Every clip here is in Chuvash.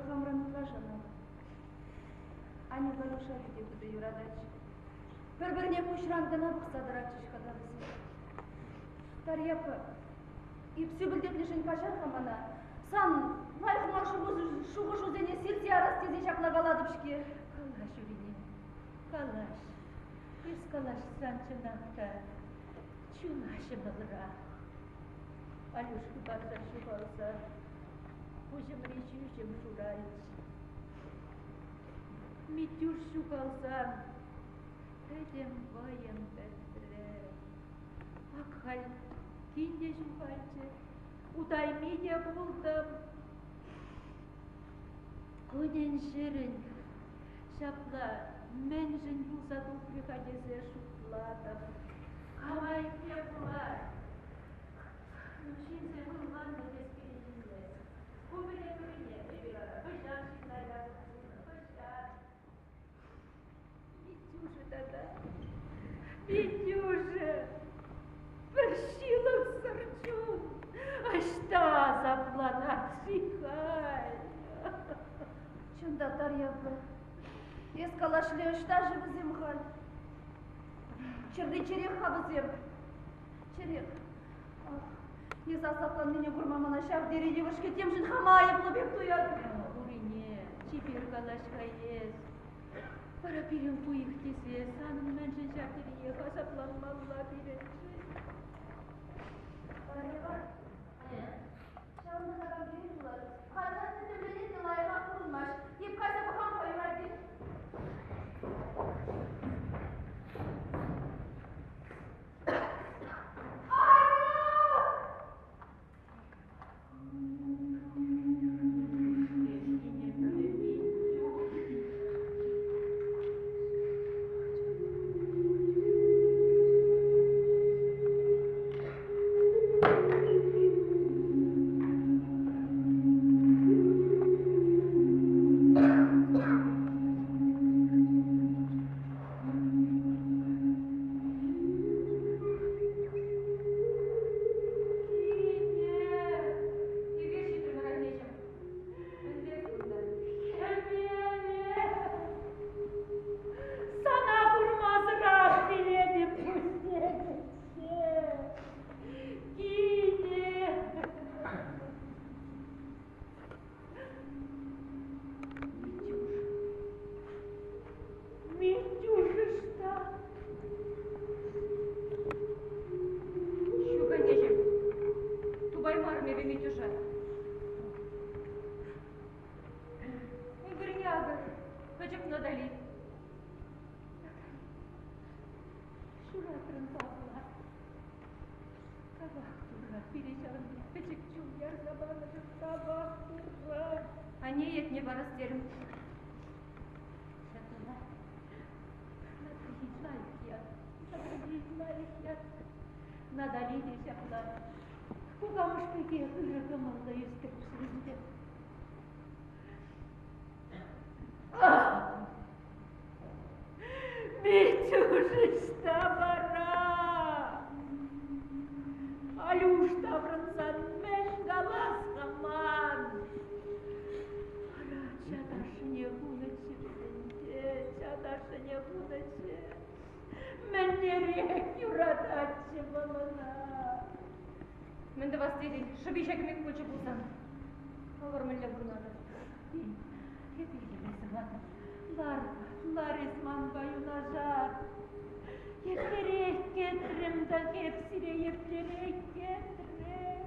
Хамран ытла шанатӑп. Аня Валюша питӗ хытӑ юрататчӗ. Пӗр-пӗрне куҫран кӑна пӑхса тӑратчӗҫ-ха та вӗсем. Тарье аппа, эп сӳпӗлтетнӗшӗн каҫар-ха мана. Сан лайӑх мар шухӑшусене сирсе ярас тесе ҫапла калатӑп-ҫке. Калаҫ, Урине, калаҫ. Эс калаҫсан чӑнах та чуна ҫӑмӑлрах. Алюш хыпарсӑр ҫухалса пуҫӑмри ҫӳҫӗм шуралчӗ. Митюш ҫухалсан пӗтӗм вӑйӑм пӗтрӗ. Ак халь кин те ҫухалчӗ, утайми те пултӑм. Кунӗн-ҫӗрӗн ҫапла мӗншӗн пулса тухрӗ-ха тесе шутлатӑп. Кам айӑпне пулать? Ҫынсем ӑнланнӑ тес пирӗн Ку мӗне тӑнине эпир ара хӑҫан ҫынна ясӑр пулнӑ, хӑҫан? Митюша тата, Митюша, пӗр ҫылӑхсӑр чун ӑҫта асапланать-ши халь? Чӑн та, Тарье аппа, эс калашле ӑҫта-ши вӗсем халь? Чӗрри чӗрех-ха вӗсем. Чӗрех. Ах, эс асапланнине курма мана ҫав тери йывӑр-ҫке, темшӗн хама айӑплӑ пек туятӑп. Урине, чипер калаҫ-ха эс. Вара пирӗн хуйӑх тесе санӑн мӗншӗн ҫав териех асапланмалла пирӗншӗн? Варьӑпа, ҫавӑнта такам килет пулас. Халь тӗттӗмленет те лайӑхах курӑнмасть. Эп кайса пӑхам-ха юрать-и? Эпир ҫитрӗмӗр, аннеҫӗм. Мӗнле кунта? Хӗвеле! Сана курмасӑрах вилетӗп пуҫне Кине! Митюш. Митюш ӑҫта? Ҫук, аннеҫӗм. Тупаймарӑм эпӗ Митюша. Ун вырӑнне акӑ пӗчӗк Натали. Ҫуратрӑн Павла. Тавах Турра, пире ҫавӑн пек пӗчӗк чун ярса панӑшӑн тавах Турра. Анне ятне парас терӗм. Ҫапла. Натали лайӑх ят. Натали лайӑх ят. Натали те ҫапла. Кукамӑш пекех ырӑ кӑмӑллӑ ӳстӗрччӗ ӗнтӗ. Митюш ӑҫта вара? Алюш таврӑнсан мӗн калас-ха ман? Ара, чаташне хунӑччӗ вӗсенче, чаташне хунӑччӗ. Мӗнлерех юрататчӗ вӑл ӑна. Мӗн тӑвас тетӗн, шӑпи ҫакӑн пек пулчӗ пулсан. Хӑвӑр мӗнле пурӑнатӑр? Эпӗ йӗме сыватӑп. Лар, лар эс манпа юнашар. Еплерех кӗтрӗм та эп сире, еплерех кӗтрӗм.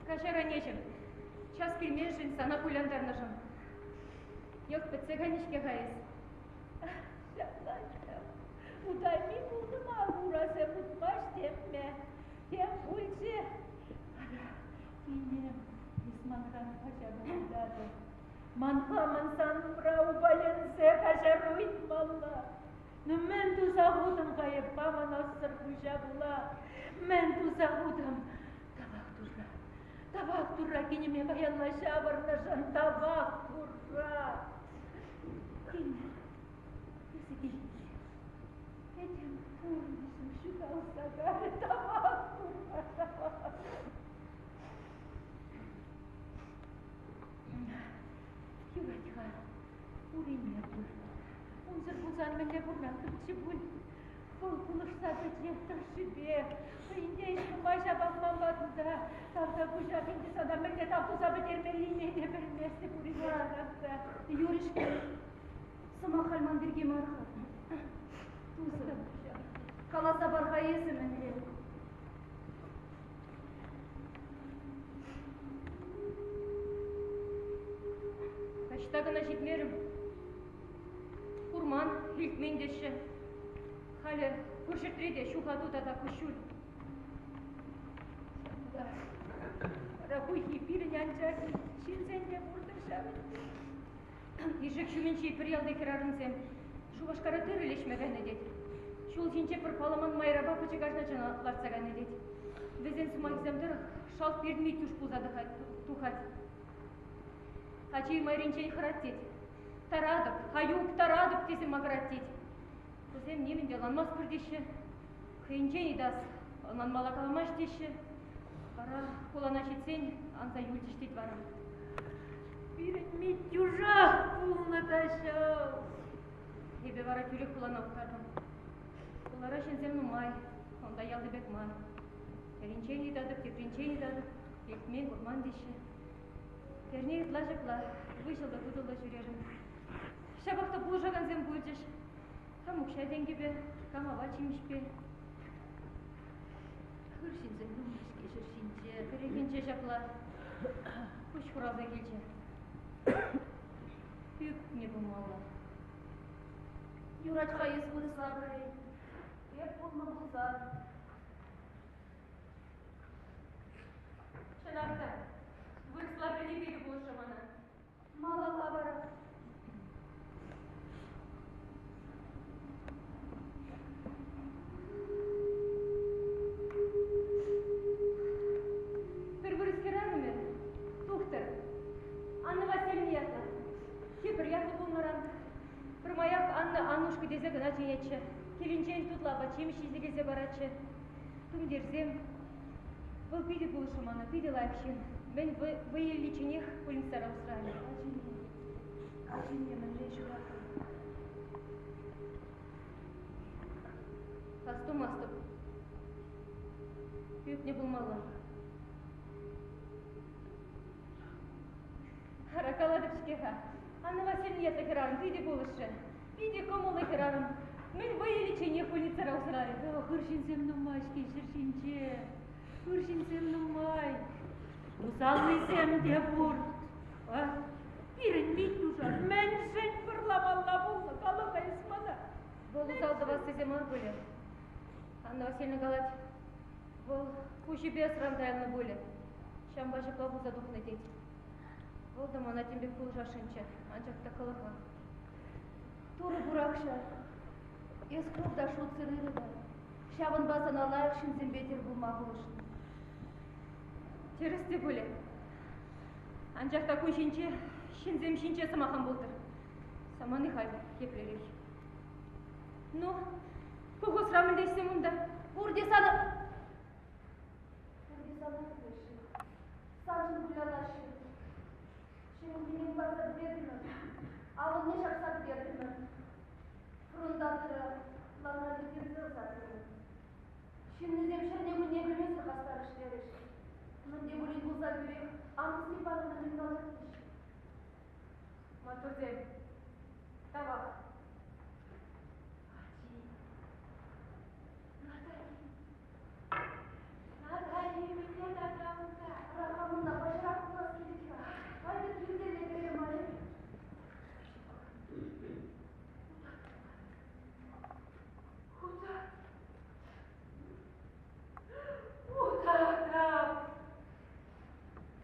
Каҫар, аннеҫӗм, час килменшӗн, сана кулянтарнӑшӑн. Йӑлт пӗтсе кайнӑ-ҫке-ха эс. Ҫапла ҫав. Утайми пултӑм ак, урасем утмасть темме. Тем пулчӗ. Ара, кинем, эс манран каҫару ыйтатӑн. Ман хамӑн сан умра упаленсе каҫару ыйтмалла. Ну мӗн туса хутӑм-ха эп хамӑн ӑссӑр пуҫа пула? Мӗн туса хутӑм? Тавах Турра, тавах Турра кинӗме каялла ҫавӑрнӑшӑн, тавах Турра. Кинӗ, эсӗ килни. Этем пурнӑҫӑм ҫуталса кайрӗ, тавах Турра, тавах. Урине пур. Унсӑр пулсан мӗнле пурӑнаттӑмччӗ пуль. Вӑл пулӑшса тӑчӗ тӑршшӗпе. Хӑйӗнче ӗҫ нумай ҫапах ман патӑнта. Тавтапуҫах ӗнтӗ сана мӗнле тав туса пӗтермеллине те пӗлместӗп Урине чӑнах та. Юрӗ-ҫке. Сӑмах халь ман пирки мар-ха. Тусӑм, каласа пар-ха эсӗ мӗнле. Таҫта кӑна ҫитмерӗм. Курман, илтмен теҫҫӗ. Халӗ пур ҫӗртре те ҫухату тата куҫҫуль. Ҫапла. Вара хуйхи пирӗн анчах ҫынсен те пуртӑр ҫав ӗнтӗ. Ишек ҫумӗнчи пӗр ялти хӗрарӑмсем Шупашкара тырӑ леҫме кайнӑ тет. Ҫул ҫинче пӗр палламан майрапа пӗчӗк арҫын лартса кайнӑ тет. Вӗсен сӑмахӗсем тӑрӑх шалт перни тӳш пулса тухать. Ачи майринчен хӑрать тет. Таратӑп, аюк, таратӑп тесе макӑрать тет. Вӗсем нимӗн те ӑнланмастпӑр теҫҫӗ. Хӑйӗнчен ыйтас, ӑнланмалла каламасть теҫҫӗ. Вара хулана ҫитсен анса юлчӗҫ тет вара. Пирӗн Митюшах пулнӑ та ҫав. Эпӗ вара тӳрех хулана уттартӑм. Хулара ҫынсем нумай, унта ялти пек мар. Пӗринчен ыйтатӑп, тепринчен ыйтатӑп, илтмен, курман теҫҫӗ. Эрне ытла ҫапла, выҫӑллӑ-тутӑллӑ ҫӳрерӗм. Ҫапах та пулӑшакансем пулчӗҫ. Кам укҫа-тенкӗпе, кам апат-ҫимӗҫпе. Хыр ҫынсем нумай-ҫке ҫӗр ҫинче. Пӗррехинче ҫапла куҫ хуралса килчӗ. Ӳкнӗ пулмалла. Юрать-ха эс вырӑсла пӗлен. Эп пулнӑ пулсан. Чӑнах та, вырӑсла пӗлни питӗ пулӑшрӗ мана. Малалла вара. Пӗр вырӑс хӗрарӑмӗ, тухтӑр, Анна Васильевна ятлӑ, тепӗр ятлӑ пулнӑран пӗрмаях Анна Аннушка тесе кӑна чӗнетчӗ. Килӗнчен тутлӑ апат-ҫимӗҫ ҫисе килсе паратчӗ. Тумтирсем. Вӑл питӗ пулӑшрӗ мана, питӗ лайӑх ҫын. Мӗн вӑй иличченех пульницара усрарӗ. Ачине, ачине мӗнле ҫухатрӑн? Астумастӑп. Ӳкнӗ пулмалла. Ара, калатӑп-ҫке-ха. Анна Васильевна ятлӑ хӗрарӑм питӗ пулӑшрӗ. Питӗ кӑмӑллӑ хӗрарӑм. Мӗн вӑй иличченех пульницара усрарӗ. Ыр ҫынсем нумай-ҫке ҫӗр ҫинче. Ыр ҫынсем нумай. Усаллисем те пур. Пирӗн Миттуша мӗншӗн вӑрламалла пулнӑ, кала-ха эс мана. Вӑл усал тӑвас тесе мар пулӗ. Анна Васильевна калать, вӑл пуҫӗпе ӑсран тайӑлнӑ пулӗ. Ҫавӑнпа ҫапла пулса тухнӑ тет. Вӑл та мана тем пек пулӑшасшӑнччӗ, анчах та кӑлӑхах. Турӑ пурах ҫав. Эс хӑв та шутсӑр ырӑ та. Ҫавӑнпа сана лайӑх ҫынсемпе тӗл пулма пулӑшнӑ. Тӗрӗс те пулӗ. Анчах та кун ҫинче ҫынсем ҫинче сӑмах ан пултӑр. Самани халь еплерех. Ну, колхозра мӗнле ӗҫсем унта? Пурте сана... Пурте сана кӗтеҫҫӗ. Саншӑн кулянаҫҫӗ. Ҫӗннине кӑларса пӗтертӗмӗр. Авӑнне ҫакса пӗтертӗмӗр. Фронта тырӑ планра ирттерсе ӑсатрӑмӑр. Ҫыннисем ҫӗрне-кунне пӗлмесӗр хастар ӗҫлерӗҫ. Мӗн те пулин пулса тӳрех Анна Степановна мӗн калать теҫҫӗ. Маттурсем, тавах. Ачи, Натали, Натали мӗнле тата унта? Рахамунна паҫӑрах курас килет-ха. Айтӑр килтелле кӗрер мар-и? Утатӑп. Утатӑп.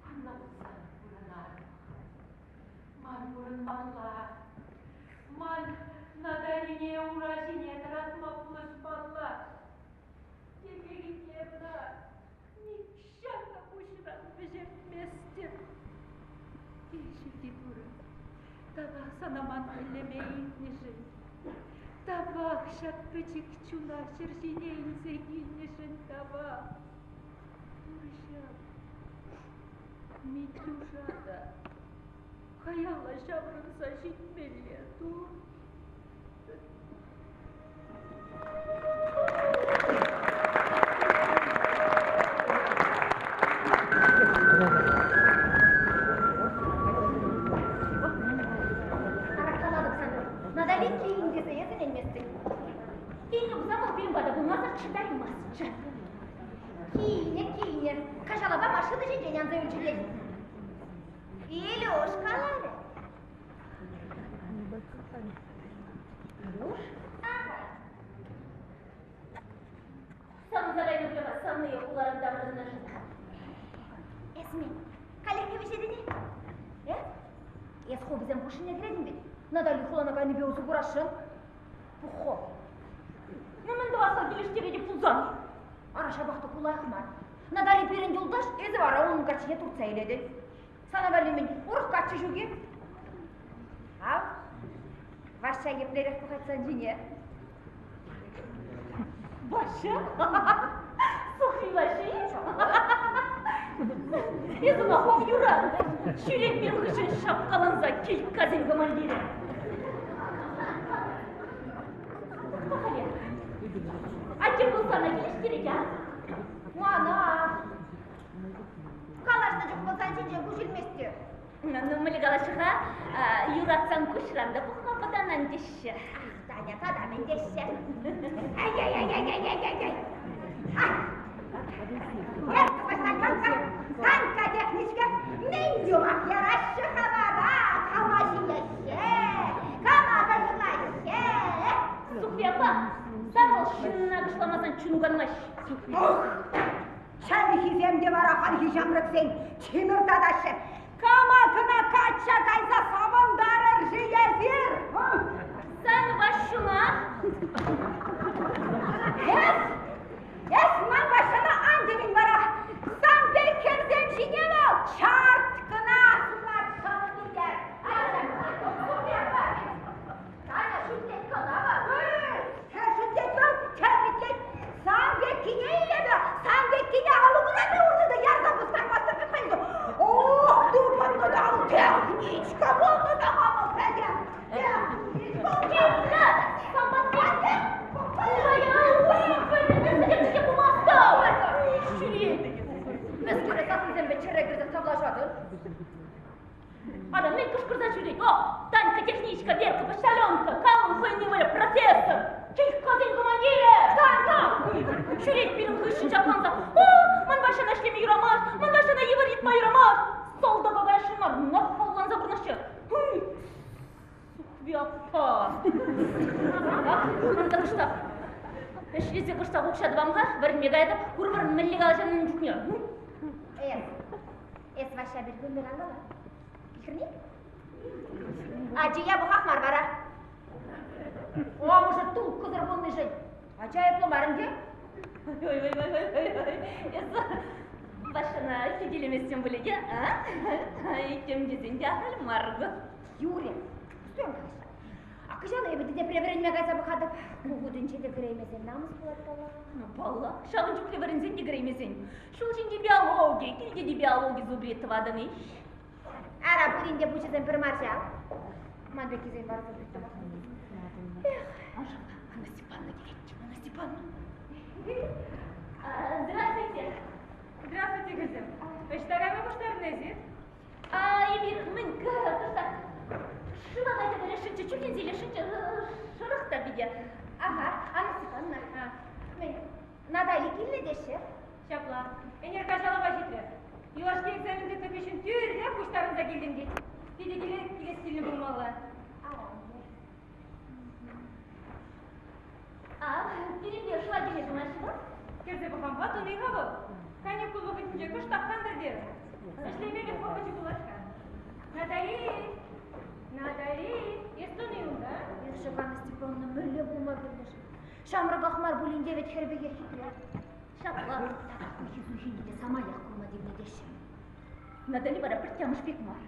Анна пулсан пурӑнатӑп. Ман пурӑнмалла. Ман Наталине ура ҫине тӑратма пулӑшмалла. Текех ӑна нихҫан та куҫран вӗҫертместӗп. Эй, Ҫӳлти Турӑ, тавах сана ман тӗллеме илтнӗшӗн. Тавах ҫак пӗчӗк чуна ҫӗр ҫине илсе килнӗшӗн тавах. Турӑҫӑм, Митюша та. Каялла ҫаврӑнса ҫитмелле ту. Араккалатӑп сана. Натали килин тесе эсӗ ӗненместӗн. Килнӗ пулсан вӑл пирӗн пата пымасӑр чӑтаймастчӗ. Килнӗ, килнӗ. Каҫалапа машина ҫинчен анса юлчӗ тет. Илюш каларӗ. Илюш? Ага. Савӑнса кайнӑ пуль-ха савнийӗ хуларан таврӑннӑшӑн. Эс мӗн, каллех кӗвӗҫетӗн-и? Э? Эс ху вӗсем хушшине кӗретӗн вӗт. Натали хулана кайнипе усӑ курасшӑн. Пуххо. Ну, мӗн тӑвасса килӗштеретӗп пулсан? Ара, ҫапах та ку лайӑх мар. Натали пирӗн юлташ, эсӗ вара унӑн каччине туртса илетӗн. Сана валли мӗн, урӑх каччӑ ҫук-и? Ав, Ваҫҫа еплерех пӑхать сан ҫине. Ваҫҫа? Сухви Ваҫҫи? Эс ӑна хӑв юрат. Ҫӳрет пирӗн хыҫҫӑн шапкаланса килккасен командирӗ. Пӑхале. Атте вӑл сана килӗштерет, а? Мана. Калаҫнӑ чух вӑл сан ҫинчен куҫ илмест те. Ну, мӗнле калаҫҫӗ-ха, юратсан куҫран та пӑхма вӑтанан теҫҫӗ. Ах, Таня, тата мӗн теҫҫӗ? Ай-яй-яй-яй-яй-яй-яй! Танька техничка, мӗн юмах яраҫҫӗ-ха вара? Кама ҫиеҫҫӗ? Кама кӑшлаҫҫӗ? Сухвяпа, сан вӑл ҫынна кӑшламасан чуну канмасть. Ох, чӗлхисем те вара хальхи ҫамрӑксен тимӗр татаҫҫӗ. Кама кӑна качча кайса савӑнтарӑр-ши эсир? Сан Ваҫҫуна? Эс, эс ман Ваҫҫана ан тивӗн вара. Сан пек хӗрсем ҫине вӑл чарт кӑна сунать шӑннипе. Таня шӳтлет кӑна вӑл. Хӗр шӳтлет вӑл, хӗр итлет. Сан пеккине илетӗ, сан пеккине алӑкуна та урнӑ та ярса пустармастӑп вӗт Ох, тупӑннӑ та техничка пулнӑ та вӑл пӗтӗм. Техничка. Мӗскере сасӑсемпе чӗре кӗрсе тавлашатӑн? Ара, мӗн кӑшкӑрса ҫӳрет? О, Танька техничка, Верка почтальонка, Калым хӑйне вӑйӑ профессор, Кильккасен командирӗ! Танька! Ҫӳрет пирӗн хыҫҫӑн ҫакланса. О, ман Ваҫҫана ӗҫлеме юрамасть, ман Ваҫҫана йывӑр йӑтма юрамасть. Салтака каясшӑн мар, нахалланса пурӑнаҫҫӗ. Сухви аппа. Ах, ман та кӑштах. Ӗҫлесе кӑштах укҫа тӑвам-ха, вӗренме каятӑп, курӑпӑр мӗнле калаҫан ун чухне. Эс, эс Ваҫҫа пирки мӗн кала? Килтӗрни? Ачи япӑхах мар вара. Амӑшӗ тулккӑсӑр пулнишӗн. Ача айӑплӑ мар ӗнтӗ. Ой-ой-ой-ой-ой. Эс Ваҫҫана хӳтӗлеместӗн пулӗ те, а? Тем тесен те ахаль мар ку. Юрӗ, пустуй калаҫ. А кӑҫал эпӗ те тепре вӗренме кайса пӑхатӑп. Ку хутӗнче те кӗреймесен намӑс пулать паллах. Ну, паллах, ҫавӑн чухлӗ вӗренсен те кӗреймесен. Ҫул ҫинче биологи, килте те биологи зубрит тӑватӑн-и? Ара, пурин те пуҫӗсем пӗр мар ҫав. Ман пеккисен вара зубрит тӑвас. Эх, Анна Степановна килет. Анна Степановна. Здравствуйте. Здравствуйте, хӗрсем. Ӑҫта кайма пуҫтарнӑ эсир? А эпир мӗн кӑштах шыва кайса кӗрешӗнччӗ, чӳхенсе илесшӗнччӗ, шӑрӑх та питӗ. Ага, Анна Степановна, мӗн, Натали килнӗ теҫҫӗ? Ҫапла. Ӗнер каҫалапа ҫитрӗ. Юлашки экзамен тытнӑ хыҫҫӑн тӳрех пуҫтарӑнса килтӗм тет. Питӗ килес килнӗ пулмалла. А, пирӗнпе шыва кӗме пымаҫҫӗ вӑл? Кӗрсе пӑхам-ха, тӑни-ха вӑл. Каникул вӑхӑтӗнче кӑштах кантӑр терӗ. Ӗҫлемелӗх вӑхӑчӗ пулать-ха. Натали! Натали! Эс тӑни унта? Эх, Анна Степановна, мӗнле пулма пӗлнӗ-ши? Ҫамрӑках мар пулин те вӗт хӗр пекех хитре. Ҫапла. Тата хуйхи-суйхине те самаях курма тивнӗ теҫҫӗ. Натали вара пӗртте амӑш пек мар.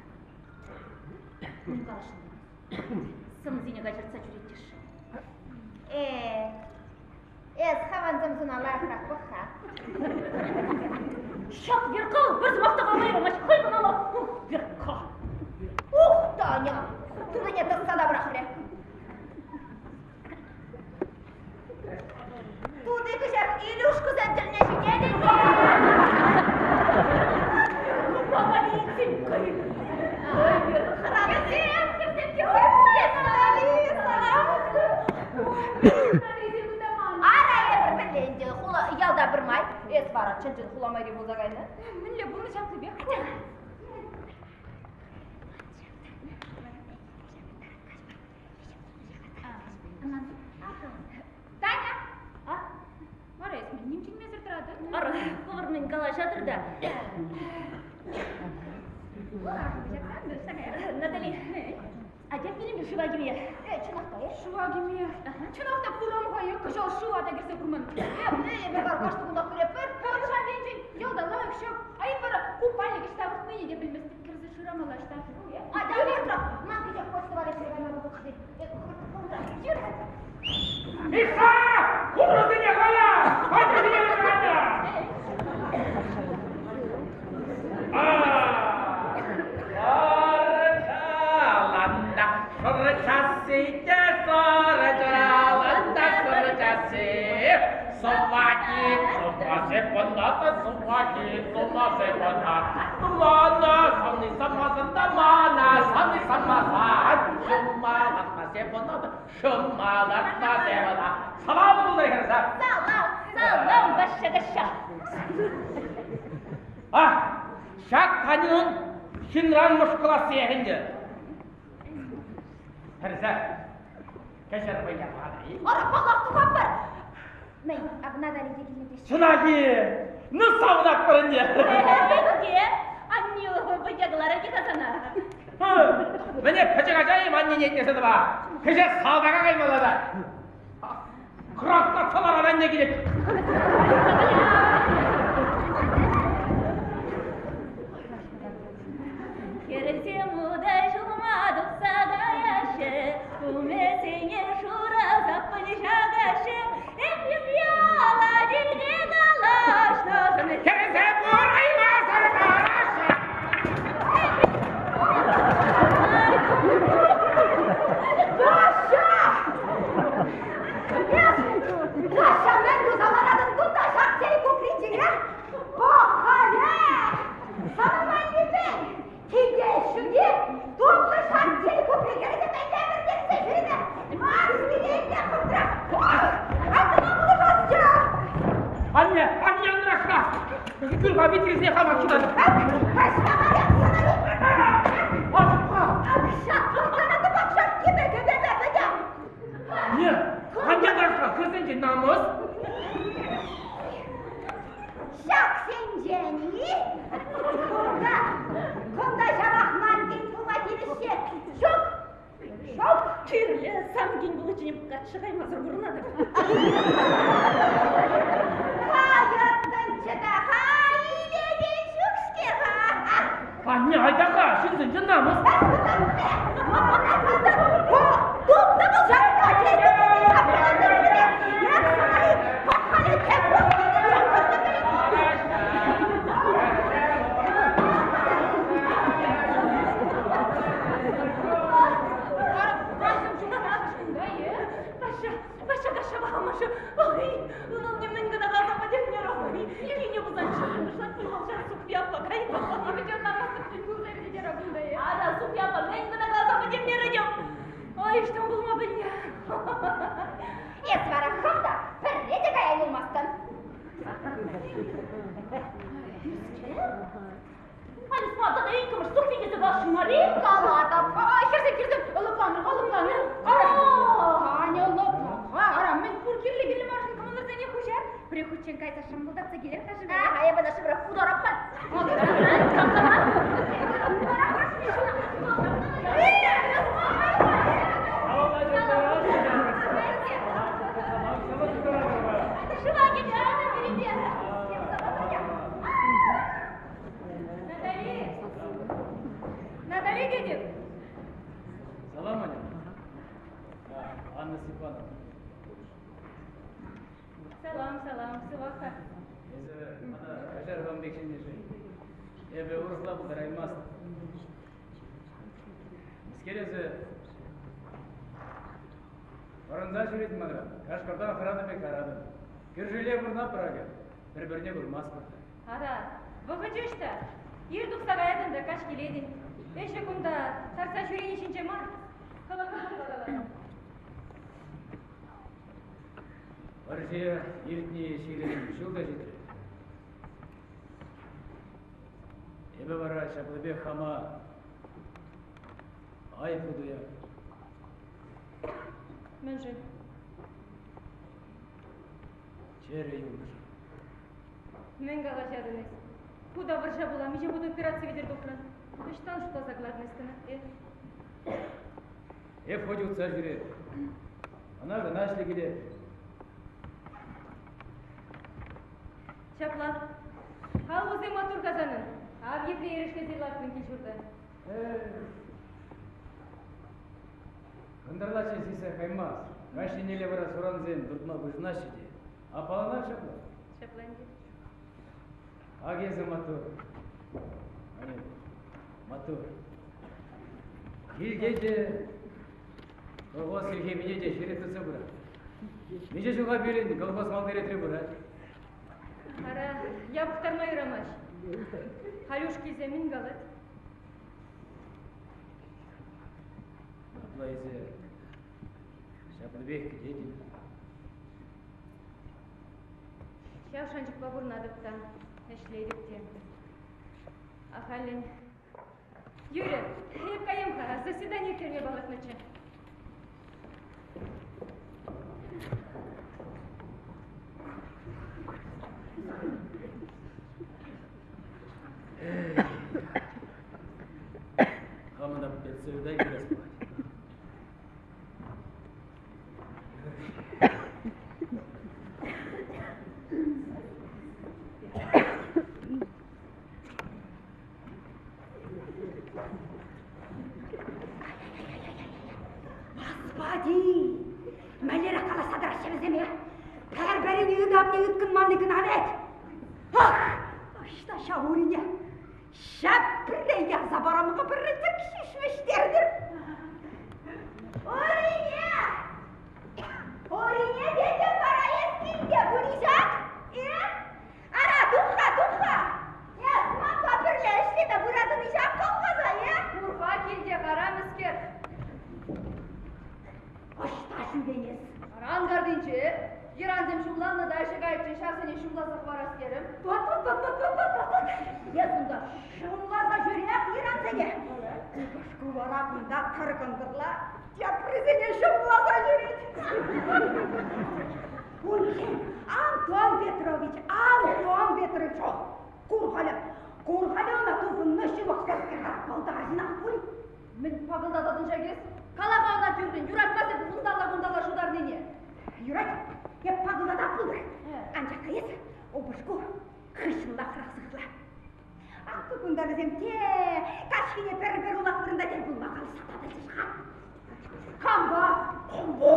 Мӗн каласшӑн Сӑмсине каҫӑртса ҫӳрет-ши? Э, эс хаван сӑмсуна лайӑхрах пӑх-ха. Ҫак Верка пӗр сӑмах та калама юрамасть, хӑй кӑна Ух, Верка! Ух! Таня тутине тӑсса та пӑрахрӗ. Тути кӗҫех Илюшкӑсен тӗлне ҫитет ӗнтӗ. Ара, эпир пӗрле ӗнтӗ, хула, ялта пӗрмай. Эс вара чӑн-чӑн хула майри пулса кайнӑ. Мӗнле пурнӑҫ ҫаплипех. Таня! А? Вара эс мӗн ним чӗнмесӗр тӑратӑн? Ара, хӑвӑр мӗн калаҫатӑр та. Натали, атя пирӗн шыва кӗме. Чӑнах та, Шыва кӗме. Чӑнах та курам-ха, е кӑҫал шыва та кӗрсе курман. Эпир вара кашни кунах кӗретпӗр. Патша енчен ялта лайӑх ҫав. А эп вара купальник ӑҫта выртнине те пӗлместӗп. Кӗрсе шырамалла ӑҫта. Атя, выртрах. Ман кӗҫех почта валеҫсе кайма вӑхӑт. Миша! Курӑсене кала! Хатӗрсене кала! Сарчаланда шырчасы те сарчаланда шырчасы. Собаки, собаки, поната, собаки, собаки, поната. Мана, саны, самасан, мана, саны, самасан. Шумалатма, сепоната, шумалатма, сепона. Салам булдыр хӗрса. Салам, салам, Ваҫҫа каҫҫа. А, ҫак Танюн ҫынран мӑшкӑласси ӗнтӗ. Хӗрсе, кӗҫӗр вӑйламан-и? Ара, паллах тухатпӑр. Мӗн, ак Натали те килнӗ теҫҫӗ. Чӑнах-и? Ну, савӑнатпӑр ӗнтӗ. Те, анне вӑййа кӑларать-и-ха сана? Мӗне пӗчӗк ача-им аннене итлесе тӑва? Кӗҫех салтака каймалла та. Кӑрантатса ларан анне килет. Хӗрсем утай ҫулма тухса каяҫҫӗ, умӗсене шура саппун ҫакаҫҫӗ. Эх, яла тилке калаҫнӑшӑн. Хӗрсем ураймасӑр тӑраҫҫӗ. Ваҫҫа! Ваҫҫа, мӗн туса ларатӑн кунта ҫак чей кукринче? Пӑх-хале! Савӑнманнисен килте ҫӳте тутлӑ ҫак чей кукри кӗрсе мӗнле вӗртерсе ҫӳренӗ? Ман киле хӑвӑртрах! Аттана пулӑшасчӗ! Анне, анне анрашка! Кӳр-ха витрисене хамах ҫутатӑп. Анне, анне анрашка, хӗрсенчен намӑс. Ҫаксенчен-и? Кунта, кунта ҫавах ман кин пулма тивӗҫҫӗ. Ҫук, ҫук. Кирлӗ, сан кин пуличчен качча каймасӑр пурӑнатӑп. Кайӑттӑнччӗ та-ха, илекен ҫук-ҫке-ха. Анне, айта-ха, ҫынсенчен намӑс. Тупнӑ вӑл ҫакна, Ваҫҫа, Ваҫҫа, амӑшӗ, ой, ывӑлне мӗн кӑна каласа пӗтермерӗ, ой, кине пулсан ҫырмӑшлать пуль вӑл ҫак Сухви аппа, кай. Ара, Сухви аппа, мӗн кӑна каласа пӗтермерӗ те. Ой, ӑҫтан пулма пӗлнӗ. Эс вара хӑв та пӗрре те кая юлмастӑн. Халь тата иккӗмӗш Сухви тесе каласшӑн мар-и? Калатӑп. Хӗрсем, хӗрсем, лӑпланӑр-ха, лӑпланӑр. Таня, лӑплан-ха. Ара, мӗн пур кирлӗ-кирлӗ маршӑн кӑмӑлӑрсене хуҫар. Пӗр хутчен кайса шӑмпӑлтатса килер-ха шывра. Ага, эпӗ ӑна шывра путарап-ха. Шыва кӗме, перепе. Натали! Натали тетӗп! Салам, Аня. Анна Степановна. Салам, салам, сывах-ха. Эсӗ мана каҫар хам пек чӗннӗшӗн. Эпӗ урӑхла пултараймастӑп. Мӗскер эсӗ? Пӑрӑнса ҫӳретӗн манран, кашкӑртан хӑранӑ пек хӑратӑн. Кӳршӗле пурӑнатпӑр акӑ, пӗр-пӗрне курмастпӑр та. Ара, вӑхӑчӗ ӑҫта? Ир тухса каятӑн та каҫ килетӗн. Ӗҫӗ кунта тарса ҫӳрени ҫинче мар, хӑлӑха калатӑн. Вӑрҫӑ иртни 20 ҫул та ҫитрӗ. Эпӗ вара ҫаплипех хама айӑплӑ туятӑп. Мӗншӗн? Чӗрӗ юлнӑшӑн. Мӗн калаҫатӑн эс? Ху та вӑрҫа пула миҫе хут операци витӗр тухрӑн? Ӑҫтан шутласа кӑларнӑ эс кӑна, э? Эп хоть утса ҫӳреп. Ӑна-кӑна ӗҫлекелет. Ҫапла. Аллусем маттур-ха санӑн. Ав епле эрешлесе лартнӑ кил-ҫурта. Кӑнтӑрлаччен сиссе каймасть. Каҫ еннелле вара сурансем туртма пуҫӑнаҫҫӗ те. Аппаланать ҫапла. Ҫапла ӗнтӗ. Ак эсӗ маттур. Анюк, маттур. Килте те колхоз хӗлхемине те ҫирӗп тытса пырать. Миҫе ҫулха пирӗн колхоз малти ретре пырать. Ара, япӑхтарма юрамасть. Халюш килсе мӗн калать? Апла эсӗ ҫаплипех кӗтетӗн. Ҫав шанчӑкпа пурӑнатӑп та, ӗҫлетӗп те. Ахальлӗн. Юрӗ, эп каям-ха, заседание ирттерме палӑртнӑччӗ. Хамӑн та педсовета килес пулать. Господи! Мӗнлерех калаҫса тӑраҫҫӗ вӗсем, э? Пӗр-пӗрин ытамне ыткӑнманни кӑна вӗт! Ах, ӑҫта ҫав урине? Ҫӗпре ярса парам-ха пӗрре тӗк ҫеҫ вӗҫтертӗр. Урине! Урине тетӗм вара эс килте пур-и ҫак? Э? Ара, тух-ха, тух-ха! Эс манпа пӗрле ӗҫлеме пыратӑн-и ҫак колхоза, э? Пур-ха килте, вара мӗскер? Ӑҫта ҫӳрен эс? Анкартинче йӑрансем ҫумланнӑ та ӗҫе кайиччен ҫавсене ҫумласа хӑварас терӗм. Тот-тот-тот-тот-тот-тот! Эс унта ҫумласа ҫӳрех йӑрансене. Упӑшку вара кунта тӑр-кӑнтӑрла теприсене ҫумласа ҫӳрет. Унччен Антон Петрович, Антон Петрович, ох, кур-халӗ, кур-халӗ ӑна тупӑннӑ ҫывӑхсӑрскер пӑлтарҫынах пуль. Мӗн пакӑлтататӑн ҫак эс? Кала-ха ӑна тӳррӗн, юратмасть эп унталла-кунталла шутарнине. Юрать, эп пакӑлтатап пултӑр. Анчах та эс, упӑшку, хыҫҫӑнлахрах сыхла. Акӑ кунта вӗсем те каҫхине пӗр-пӗр улах вырӑнта тӗл пулма калаҫса татӑлчӗҫ-ха. Кампа? Кампа?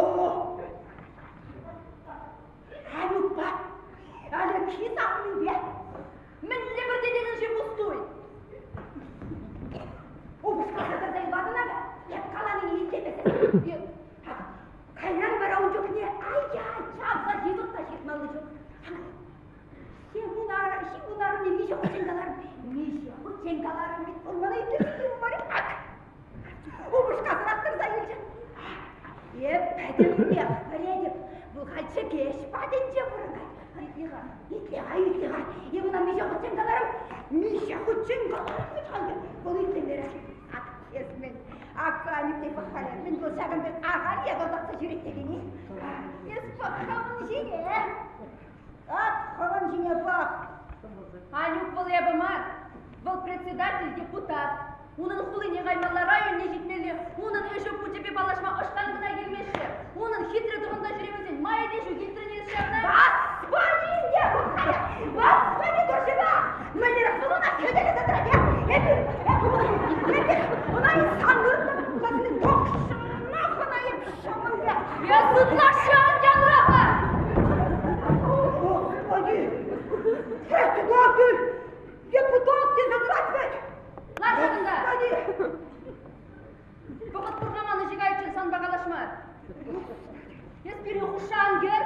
Анюкпа. Алексей савнипе. Мӗнле пӗртететӗн-ши пустуй? Упӑшкаса тӑрса юлатӑн акӑ. Эп каланине итлемесен. Кайран вара ун чухне ай-яй чавса ҫывӑх та ҫыртмалли ҫук. Ҫимун арӑмне миҫе хутчен каларӑм, миҫе хутчен каларӑм, ведь вӑл мана итлесе юлмарӗ. Ак! Упӑшкасӑрах тӑрса юлчӗ. Эп пӗтӗмпех пӗлетӗп, вӑл халь чӗкеҫ патӗнче пурӑнать. Итле-ха, итле-ха, итле-ха. Эп ӑна миҫе хутчен каларӑм, миҫе хутчен каларӑм вӗт халь вӑл итлемерӗ. Ак эс мӗн, ак Анюк пӑх-халӗ, мӗн вӑл ҫакӑн пек ахаль якӑлтатса ҫӳрет текени? Эс пӑх-ха ун ҫине. Ак хӑвӑн ҫине пӑх. Анюк вӑл эпӗ мар. Вӑл председатель, депутат. Унӑн хулине каймалла, районне ҫитмелле. Унӑн ӗҫӗ пучӗпе паллашма ӑҫтан кӑна килмеҫҫӗ. Унӑн хитре тӑхӑнса ҫӳремесен майӗ те ҫук илтрӗн ҫавна. Господи, Господи, турҫӑна! Мӗнлерех вӑл ӑна хӗтӗлесе тӑрать, э? Эпир, эпир, ӑна сан вырӑнта тохшӑнах ӑна эп ҫӑмӑл Эс ытлашши ан янра-ха! Господи! Председатель! Депутат тесе тӑрать вӗт! Лар ҫакӑнта! Господи! Вӑхӑт пур-ха ман ӗҫе кайиччен санпа калаҫма. Эс пирӗн хушша ан кӗр.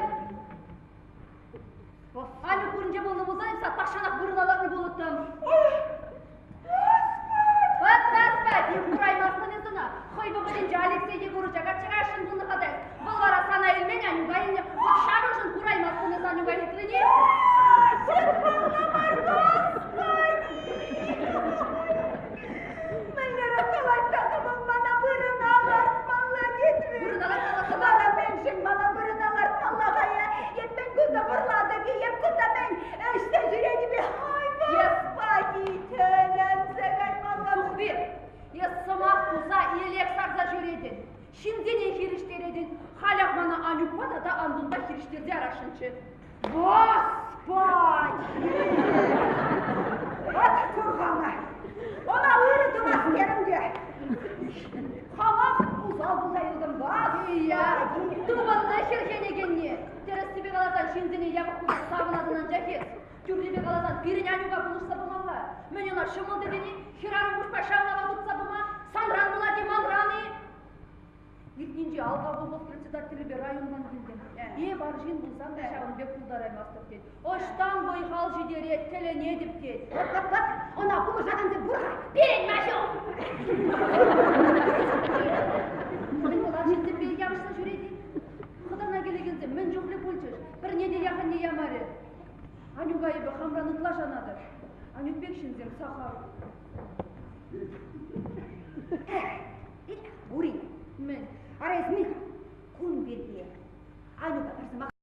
Анюк вырӑнче пулнӑ пулсан эп тахҫанах вырӑна лартнӑ пулӑттӑм. Ват, ват, ват, кураймастӑн эс ӑна. Хӑй вӑхӑтӗнче Алексей Егорыча качча каясшӑн пулнӑ-ха та эс. Вӑл вара сана илмен, Анюка илнӗ. Вӑт ҫавӑншӑн кураймастӑн эс Анюка хитрине. Мӗнлерех калать тата вӑл мана вырӑна лартмалла тет Вырӑна лартмалла. Вара мӗншӗн мана вырӑна лартмалла-ха е? Эп мӗн кунта вӑрлатӑп-и, эп кунта мӗн ӗҫсе ҫӳретӗп-и? Ай, господи, тӗлӗнсе каймалла. Сухви, эс сӑмах туса элек сарса ҫӳретӗн. Ҫынсене хирӗҫтеретӗн. Халях мана Анюкпа тата Антунпа хирӗҫтерсе ярасшӑнччӗ. Господи! Вӑт курхана! Ӑна ырӑ тӑвас терӗм те. Хамах усал пулса юлтӑм. Ия, тупӑннӑ хӗрхенекенни. Тӗрӗссипе каласан ҫынсене япӑх пулса савӑнатӑн анчах эс. Тӳррипе каласан пирӗн Анюка пулӑшса пымалла. Мӗн ӑна ҫӑмӑл тетӗн-и? Хӗрарӑм пуҫпа ҫавна тупса пыма санран пулать-и, манран-и? Иртнинче алка колхоз председателӗпе районтан килтӗм. Эп арҫын пулсан та ҫавӑн пек пултараймастӑп тет. Ӑҫтан вӑй-хал ҫитерет, тӗлӗнетӗп тет. Вӑт-вӑт-вӑт, ӑна пулӑшакансем пур-ха. Пирӗн Маҫук! Мӗн вӑл арҫынсемпе явӑҫса ҫӳрет-и? Хӑтана килекенсем мӗн чухлӗ пулчӗҫ, пӗрне те яхӑнне ямарӗ. Анюка эпӗ хамран ытла шанатӑп. Анюк пек ҫынсем сахал. Ури. Мӗн? Ара эс Миха, кун пирки Анюка пӗр сӑмах.